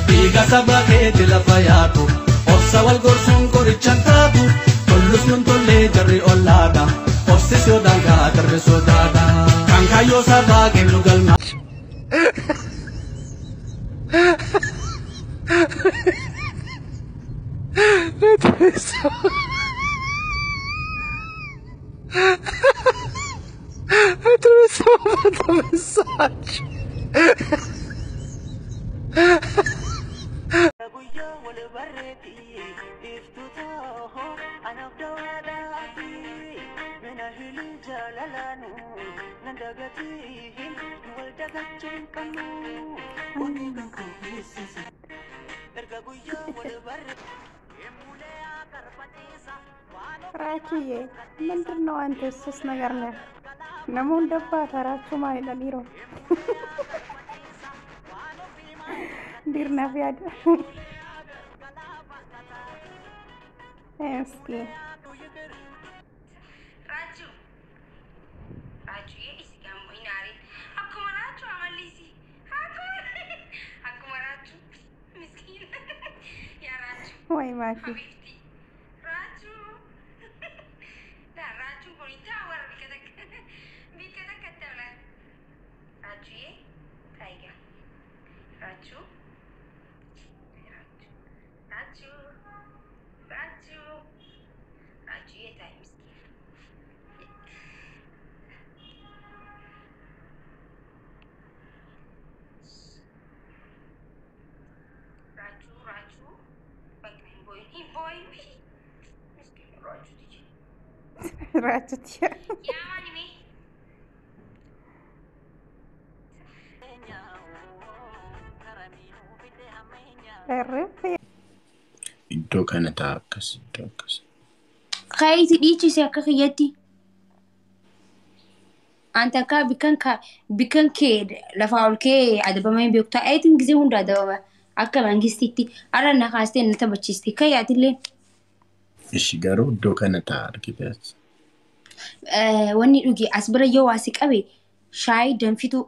Dhiiga saba keeti lafa yaatu, obsa wal gorsuun qorichaan taatu, tollus nun tollee jarri ollaadha, obsis yoo daangaa darbe sodaadha. Kan kaayyoo sabaa kennu galma. ራችዬ ምንድን ነው አንተ? ሱስ ነገር ነህ። Namoon dabbaata raachuu maalidha dhiiroo? Dhiirnaaf yaada. ምስኪን ወይ ማኪ። ራችት እርፍ። Iddoo kana ta'a akkas iddoo akkas. Kaayiti dhiichise akka kiyyatti. Anta akka bikkan kee lafaa ol kee adabamee hin beeku. Taa'eetiin gisee hunda adabama akka mangistiitti. Har'a na kaastee na taphachiiste. Kayyaatillee. Ishi garuu iddoo kana ta'a argite as. Wanni dhuge as bira yoo waa si qabe shaayii danfituu.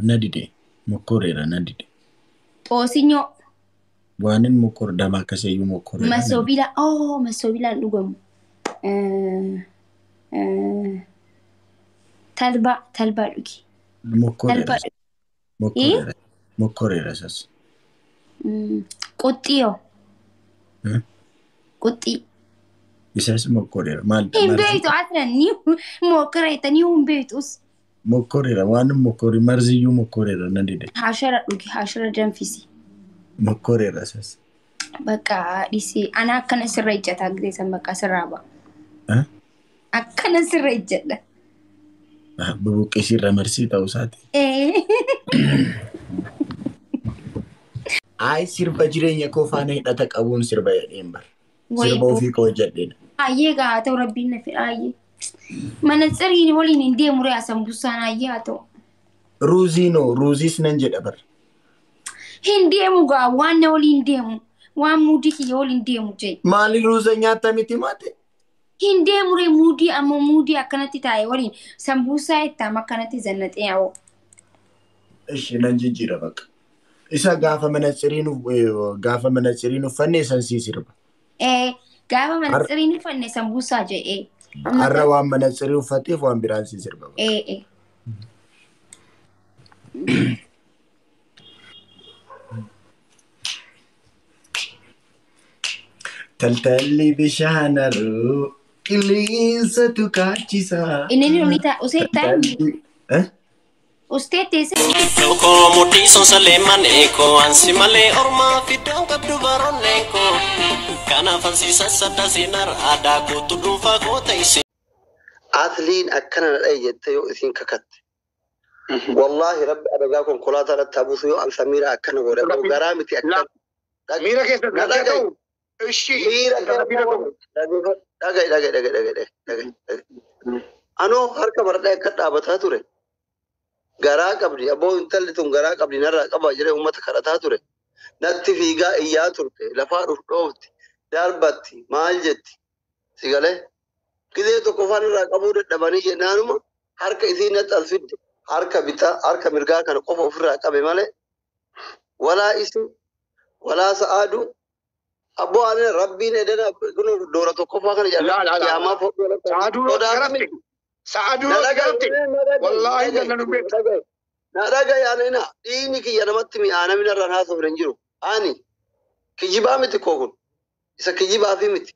Na dide, mokkoreera na dide. Xoosinyoo. Waanin mokkor dama akkaseeyyuu mokkoreera. Na dide. Masoobilaa. Oh, masoobilaan dhugamu. Talbaa, talbaa dhugi. Mokkoreera. Talbaa dhugi. Mokkoreera. Mokkoreera isas. Qoxxiyoo. Qoxxii. Isas mokkoreera. Maal Hin marzii beektu aslan ni mokkoreeta ni hin beektus. Mokkoreera waanin mokkori marziyyuu mokkoreera na dide. Hashara dhugi, hashara danfisi. Mokkoreera isas. Bakka dhisi ana akkana sirra ijjata gizeessan bakka sirraa ba'a. Akkana sirra ijjadha. Bubuqqisiirra marsii ta'uu isaati. Ayi sirba jireenya koo faana hidhata qabuun sirba jedheen bar. Sirba ofii koo hojjedheedha. Ayyee gaa haa ta'u, rabbiin na fedha ayyee. Mana tsiriin waliin hin deemu ree asambusaan, ayyee haa ta'u. Ruuziinoo ruuziis nan jedha bar. Hin deemu gaa, waan na waliin deemu, waan muudii kiyya waliin deemu jee. Maali, ruuza nyaatta miti maate? Hin deemu ree muudii, amma muudii akkanatti taa'e waliin sambuusaa ittaam akkanatti zannaxee yaa'u. Ishi nan jijjiira bakka. Isa gaafa manatsiriin uffanne san sii sirba. Gaafa manatsiriin uffanne sambuusaa jedhee. Har'a waan manatsirii uffatteef waan biraan sii sirba. Ee. Taltalli bishaan haroo qilleensatu kaachisa. Inni ni ta'a usee taa'e. Ustee teessee. Koo mudhii sonsalee manee koo ansi malee ormaa fiddaan qabdu baroonnee koo kanaaf ansiisa sadda seenar aadaa kootu dhuunfaa koo ta'ise. Atliin akkana na dhaye jettee yoo isiin kakatte. Wallaahi rabbi adagaa konkolaataa irratti habuusu yoo an Samiira akkana godhe aboo garaa miti akkana. Miira keessa Na dhaga'i. ta'u. Ishi. Miira Miira ta'u. Dhaga'i, dhaga'i, dhaga'i, dhaga'i, dhaga'i, dhaga'i. Anoo harka maradhaa akka dhaabataa ture. Garaa qabdi aboo, intalli tun garaa qabdi, narraa qaba jedhee uummata kadhataa ture. Natti fiigaa iyyaa turte, lafaa dhuf dhoofti, darbatti, maal jetti. Si galee? Gizee tokko afaan irraa qabuu dadhabanii jennaanuma harka isii natti as fidde, harka bitaa harka mirgaa kana qofa ofirraa qabe malee. Walaa isi walaa sa'aadu abboo ani rabbiin edena kun doora tokkoffaa kana Laa laa laa. qiyaamaa Sa'aduu yoo sodaa garafte. Sa'aduu na yoo dhagaye garafte. Wallaahi na jalla nu beektu. dhagaye na dhagaye ani na dhiini kiyya namatti mi'aa namni irraan haasofne hin jiru ani kijibaa miti koo kun isa kijibaa fi miti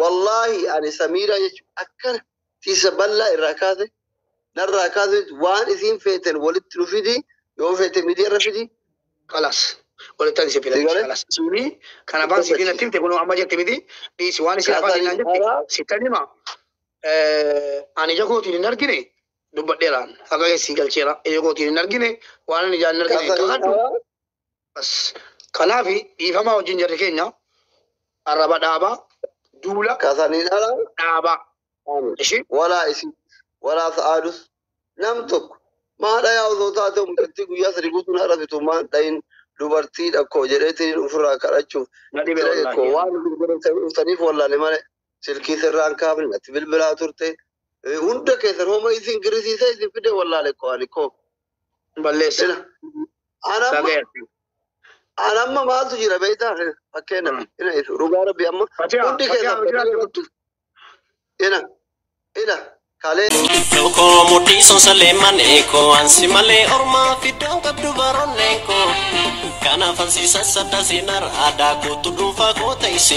wallaahi ani samiira jechuun akkana tiisa bal'aa irraa kaase narraa kaase waan isiin feeten walitti nu fidi yoo feete miidiyaa irra fidi Kalas. Walitti ani si si filadhe. galee Kalas. Suni kan afaan sitiin natti himte kun amma jette miti. Dhiisi waan isin afaan kaasanii naan jette alaa sittan hima. Ani ija kootiin hin argine dubbadheeraan haqa keessi galcheera. Ija kootiin hin argine waan ani ijaan hin argine hin kaasanii kakadhu. alaa Bas. Kanaaf dhiifamaa wajjin jarri keenya arraba dhaabaa duula kaasanii alaa dhaabaa. ani Ishii walaa isin walaa sa'aadus nam tokko maadha yaa osoo taate mucattii guyyaa sadii guutuu na rafitu maan dhayin dubartii dhakkoo jedheetiin ofirraa kadhachuuf na dhibe sira koo wallaahi. waan godhataniif wallaale malee silkii sirraan kaafne natti bilbilaa turte hunda keessan homa isin girisiisee isin fide wallaale koo ani koo Balleessa. ina anamma Dhagayeera. anamma maaltu jira beektaa fakkeenyaaf ina dhugaa rabbi amma Fatiha hundi Fatiha keessan jiraatu kottu. ina ina kalee. Loko mudhii sonsalee maneeko ansi malee ormaa fiddoon qabdu baroonneeko. Kanaaf ansiisa sadda seenar aadaa kootu dhuunfaa koo ta'ise.